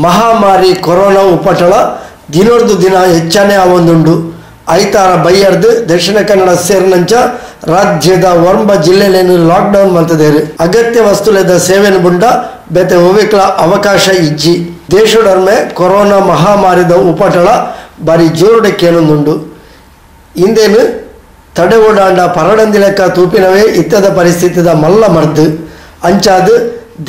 ಮಹಾಮಾರಿ ಕೊರೋನಾ ಉಪಟಳ ದಿನೊರ್ದು ದಿನ ಹೆಚ್ಚಾನೆ ಆವೊಂದುಂಡು. ಐತಾರ ಬೈಯರ್ದು ದಕ್ಷಿಣ ಕನ್ನಡ ಸೇರಿನಂಚ ರಾಜ್ಯದ 9 ಜಿಲ್ಲೆಲೇನು ಲಾಕ್ಡೌನ್ ಮಲ್ತದೇರು. ಅಗತ್ಯ ವಸ್ತುಲೆದ ಸೇವೆನು ಬುಂಡ ಬೇತೆ ಒವಿಕ್ಲ ಅವಕಾಶ ಇಜ್ಜಿ. ದೇಶಡೊರ್ಮೆ ಕೊರೋನಾ ಮಹಾಮಾರಿದ ಉಪಟಳ ಬಾರಿ ಜೋರುಡೆ ಕೇನೊಂದುಂಡು. ಇಂದೇನು ತಡೆ ಓಡಾಂಡ ಪರಡಂದಿಲೆಕ್ಕ ತೂಪಿನವೇ ಇತ್ತದ ಪರಿಸ್ಥಿತಿದ ಮಲ್ಲ ಮರ್ದು. ಅಂಚಾದು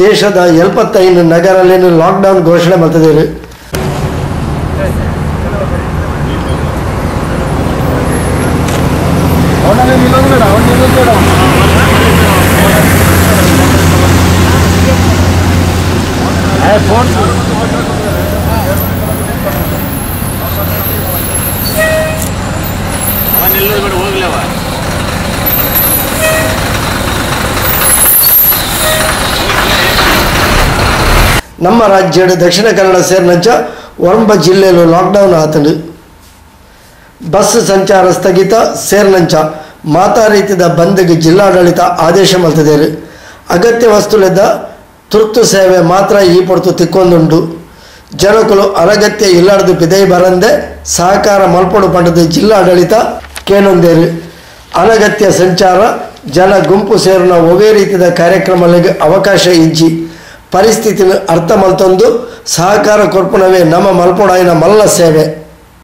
ದೇಶದ 75 ನಗರಲೇನು ಲಾಕ್ಡೌನ್ ಘೋಷಣೆ ಮಲ್ತದೇರು. ನಮ್ಮ ರಾಜ್ಯದ ದಕ್ಷಿಣ ಕನ್ನಡ ಸೇರಿನಂಚ 9 ಜಿಲ್ಲೆಯಲ್ಲೂ ಲಾಕ್ಡೌನ್ ಆತಂಡು. ಬಸ್ ಸಂಚಾರ ಸ್ಥಗಿತ ಸೇರಿನಂಚ ಮಾತಾ ರೀತಿಯ ಬಂದ್ಗೆ ಜಿಲ್ಲಾಡಳಿತ ಆದೇಶ ಮಲ್ತದೇರು. ಅಗತ್ಯ ವಸ್ತುಲೆದ ತುರ್ತು ಸೇವೆ ಮಾತ್ರ ಈ ಪೊರ್ತು ತಿಕ್ಕೊಂದುಂಡು. ಜನಕುಲು ಅನಗತ್ಯ ಇಲ್ಲಾರ್ದು ಪಿದೈ ಬರಂದೆ ಸಹಕಾರ ಮಲ್ಪಡು ಪಂಡದ ಜಿಲ್ಲಾಡಳಿತ ಕೇನೊಂದೇರು. ಅನಗತ್ಯ ಸಂಚಾರ ಜನ ಗುಂಪು ಸೇರುನ ಒವೇ ರೀತಿಯ ಕಾರ್ಯಕ್ರಮಗಳಿಗೆ ಅವಕಾಶ ಇಜ್ಜಿ. ಪರಿಸ್ಥಿತಿನ ಅರ್ಥ ಮಲ್ತೊಂದು ಸಹಕಾರ ಕೊರ್ಪುನವೇ ನಮ್ಮ ಮಲ್ಪೊಡಾಯಿನ ಮಲ್ಲ ಸೇವೆ.